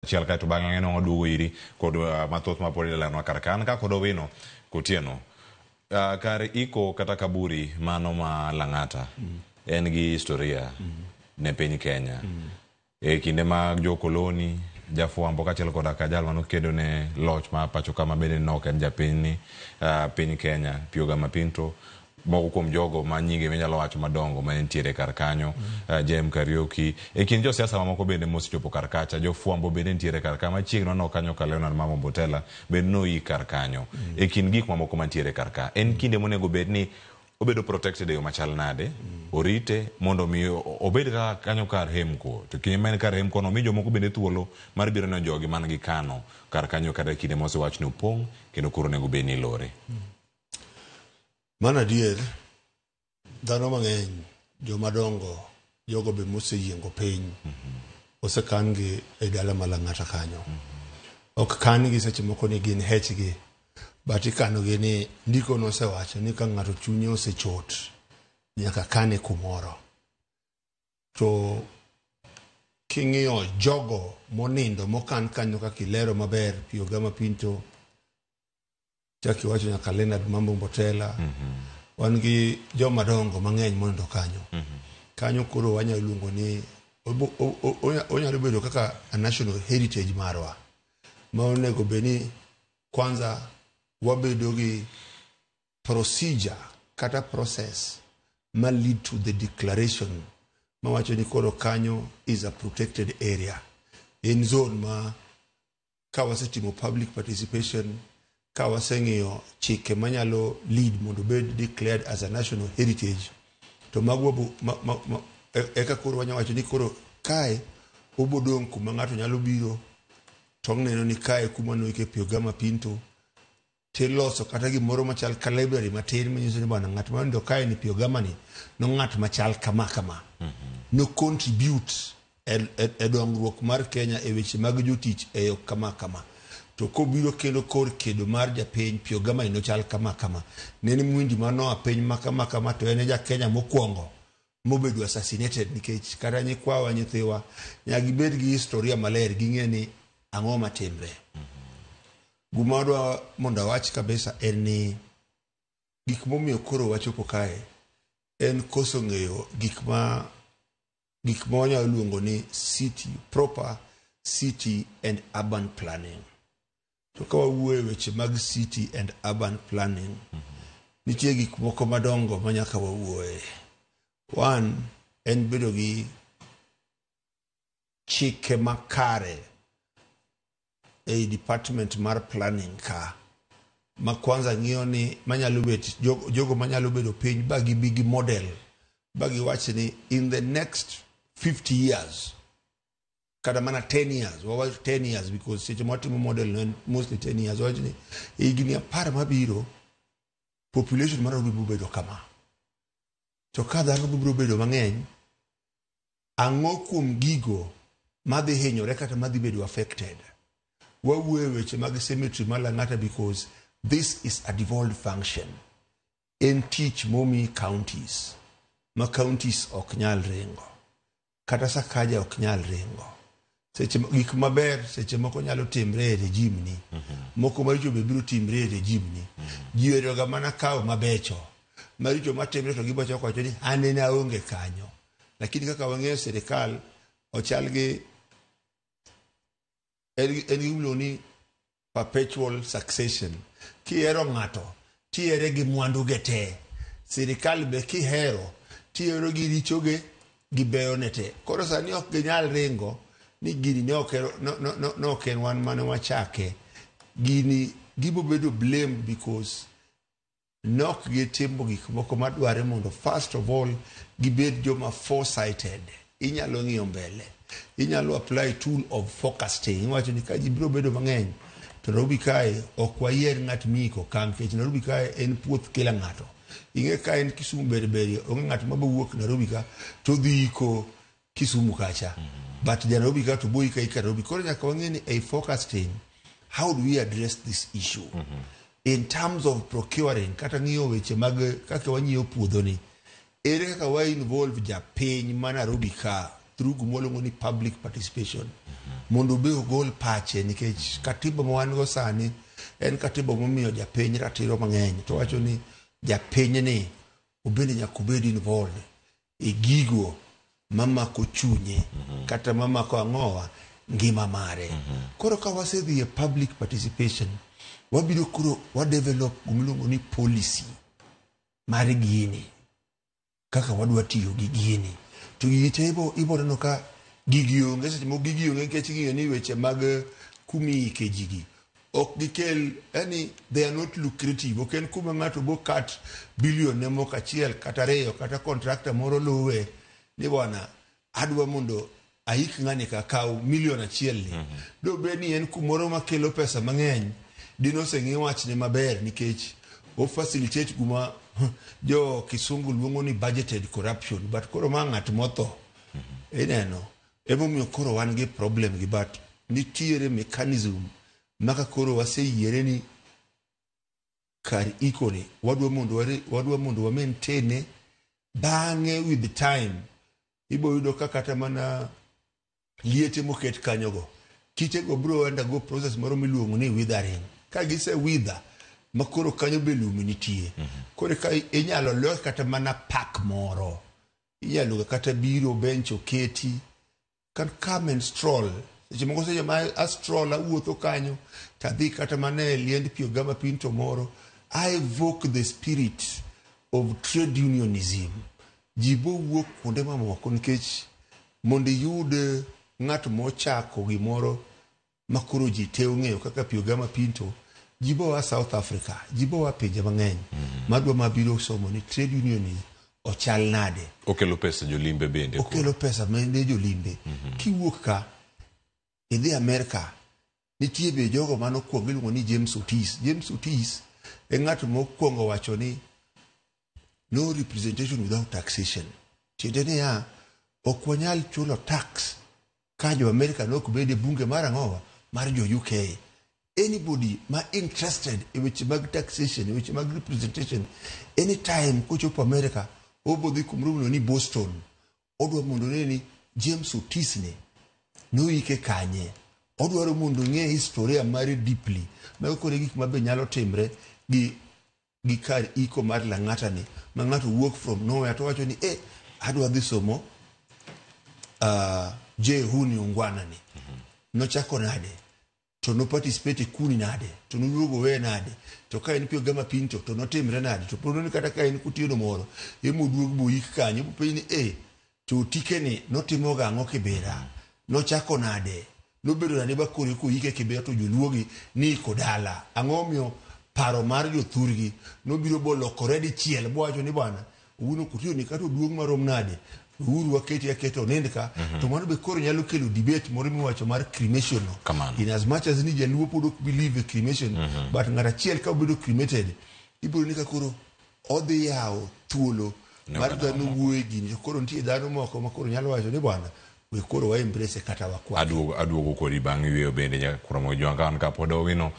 Achiel kaeto bang'e no waduogo iri kod mathoth ma pod ileronwa kar ka. An ka kod Owino Kotieno. Kar iko kata kaburi mano ma Lang'ata en gi historia ne piny Kenya. E kinde mag jokoloni, jafwambo kaachiel koda ka jal manokedo ne loch ma pacho ka ma bende ne ok en japinyni, piny Kenya, Pio Gama Pinto, moko kuom jogo ma nyinge minyalo wacho madongo ma nitiere kar kanyo, JM Kariuki, e kind josiasa mamoko bende mosechopo kar kacha, jofwambo bende nitiere kar ka, machiegni waneno kanyo ka Leonard Mambo Mbotela bende noik kar kanyo. E kind gik mamoko mantiere kar ka, en kinde monego bed ni obedo protected e yo machal nade, orite mondo mi obed kaka kanyo kar hemko, to kinde ma en kar hemko no, omi jomoko bende thuolo mar biro neno jogi man gi kano kar kanyo kata e kinde mosewach ni opong' kendo koro onego bed ni ilore. Mano adier, dhano mang'eny, joma dongo, jogo be moseyiengo piny, osekan gi e dala ma Lang'ata kanyo. Ok kan gi seche moko ni gin hechgi, but ikano gi ni ndiko nosewacho ni ka ng'ato chunye osechot, nyaka kane kumoro. To king'iyo jogo monindo mokan kanyo kaka ilero maber, Pio Gama Pinto, chak iwacho nyaka Leonard Mambo Mbotela. Wan gi joma dongo mang'eny monindo kanyo. Kanyo koro wanyalo luongo ni onyalo bedo kaka a national heritage marwa ma onego bed ni kwanza wabedo gi procedure kata process ma lead to the declaration mawacho ni koro kanyo is a protected area, en zone ma ka wasetimo public participation, ka waseng'iyo chike manyalo lead mondo obed declared as a national heritage, to mago wabo, ma, ma, ma, eka koro wanyalo wacho ni koro kae obodong' kuma ng'ato nyalo biro to neno ni kae kuma noike Pio Gama Pinto, tiloso kata gimoro machal ka library matin manyiso ni bwana ng'at ma onindo kae ni Pio Gama ni no ng'at machal kama kama, no contribute e dongruok mar Kenya e weche mag jotich e yo kama kama, to kobiro kendo kor kedo mar japiny, Pio Gama ni nochal kama kama, ne en mwindi manoa piny ma kama kama, to en e ja Kenya mokwongo mobedo assassinated, nikech kata nyikwawa, nyithiwa nyaka gibed gi historia maler, ging'e ni ang'o matimre. Gima adwa mondo awach kabisa en ni gik momiyo koro wachopo kae en koso ng'eyo gik ma wanyalo luongo ni city proper city and urban planning. To ka wawuoyo e weche mag city and urban planning, nitie gik moko madongo ma nyaka wawuoye. One en bedo gi chike makare ei department mar planning ka ma kwanza ng'iyo ni manyalo bet jogo manyalo bedo piny ba gibi gi model ba giwach ni in the next 50 years kata mana 10 years, wawach 10 years because seche ma watimo model no en mostly 10 years, wawach ni e higni 10 mabiro population mar Nairobi biro bedo kama, to ka dhano biro bedo mang'eny, ang'o kuom gigo madhi hinyore kata madhi bedo affected. Wawuoyo e weche mag cemetery ma Lang'ata because this is a devolved function, en tich momi counties ma counties ok nyal ringo, kata Sakaja ok nyal ringo. Seche gik maber seche moko nyalo timre e regime ni, moko maricho be biro timre e regime ni. Ji oheroga mana kawo mabecho, maricho matimre to gibo chako wacho ni an nene aonge kanyo. Lakini kaka wang'eyo, sirikal ochal gi en gi iluongo ni perpetual succession. Kihero ng'ato tihere gi mwandu ge te. Sirikal be kihero tihero gi richoge gi beyone te. Koro sani ok ginyal ringo ni gini ne ok no, no, no, ne ok en wan mane wachake gini. Gibo bedo blamed because nok gitimo gik moko madware mondo first of all gibed joma foresighted. Inyalo ng'iyo mbele, inyalo apply tool of forecasting, iwacho ni ka ji biro bedo mang'eny to Nairobi kae ok wayier ng'at miiko ka, nikech Nairobi kae en puoth kila ng'ato. Ing'e ka en Kisumu ber berie, onge ng'at mabo wuok Nairobi ka to dhi iko Kisumu kacha, but ja Nairobi ka to bo ika ika Nairobi. Koro nyaka wang'e ni ei forecasting, how do we address this issue in terms of procuring kata ng'iyo weche mag kaka wanyiewo puodho ni, ere kaka wa involve japiny ma Nairobi ka. through gima ni public participation mondo obe ogol pache, nikech katiba ma wan go sani en katiba momiyo japiny ratiro mang'eny, to wacho ni japiny ni obende nyaka obed involved e gigo mamako chunye kata mamako ang'owa ngima mare. Koro ka wasedhi e public participation, wabiro koro wa develop gimiluongo ni policy mar gini, kaka wadwa tiyo gi gini. To gigi te ibo neno ka gigi onge. Seche moko gigi onge nikech ing'iyo ni weche mag kumiike ji gi ok gikel, yani they are not lucrative. Ok en kuma ng'ato bo cut billion ne moko achiel kata ariyo, kata contractor moro luwe ni, "Bwana, adwa mondo aik ng'ani ka, kaw milion 1 ni." Dobed ni en kumoro makelo pesa mang'eny, dinoseng'i wachne maber, nikech o facilitate guma jo kisungu luongo ni budgeted corruption. But koro ma ng'at motho ineno, emomiyo koro wan gi problem gi. But nitiere mechanism maka koro waseyiere ni kar iko ni wadwa mondo wa maintain. Bang'e with time ibo yudo ka kata mana liete moket kanyogo, kitego biro undergo process moro miluongo ni withering. Ka gise wither ma koro kanyo be lum nitie, koro ka inyalo los kata mana park moro, inyalo kata biro bench oketi, can come and stroll. Seche moko, seche ma a stroll, awuotho kanyo, tadhi kata mana e liend Pio Gama Pinto moro, I evoke the spirit of trade unionism. Ji bo wuok kuonde mamoko, nikech mondo iyud ng'at mochako gimoro ma koro ji te ong'eyo kaka Pio Gama Pinto, ji boa South Africa, ji boa pinje mang'eny madwa mabiro somo ni trade unionism ochal nade. Okelo pesa jolimbe bende. Okelo pesa ne jolimbe. Kiwuok ka idhi Amerika, nitie be jogo manokwongo iluongo ni James Otis. James Otis e ng'at mokwongo wacho ni no representation without taxation. Tiende niya, ok wanyal chulo tax ka jo Amerika nok bed e bunge mar ang'owa mar jo UK. Anybody ma interested e weche mag taxation, e weche mag representation, anytime kochopo America, obodhi kumoro miluongo ni Boston, odwa mondo one ni James Otis ni noike kanye. Odwaro mondo ong'e historia mare deeply. Mago koro e gik ma be nyalo timre gi kar iko mar Lang'ata ni, ma ng'ato wuok from nowhere to wacho ni, "Eh, adwa dhi somo je huni ungwana ni nochako nade, to no participate e kuni nade, to noduogo we nade, to ka en Pio Gama Pinto to notimre nade?" To pod ni kata ka en Kutieno moro emoduog boik kanyo, ibopenj ni, "Eh, to otike ni notimo gang'o Kibera? Nochako nade? Nobedo nade ba koro koike Kibera to joluogi ni iko dala? Ang'o omiyo paro mar jothurgi nobiro bolokore dichiel bowacho ni, 'Bwana, Owino Kutieno ni kata oduong' marom nade, uru wakete aketa onind ka?'" To mano be koro nyalo kelo debate moro miwacho mar cremation no. Kamano. In as much as ni jaluo pod ok believe e cremation, but ng'at achiel ka obedo cremated, ibiro ni ka koro odhi yawo thuolo Ne mar oganda dhano mamoko. wuoyo e gini. To koro nitie dhano moko ma koro nyalo wacho ni, "Bwana, we koro wa embrace kata wakwake." Aduogo kodi bang' yweyo bende nyaka kuromo jwang' ka an kapod Owino.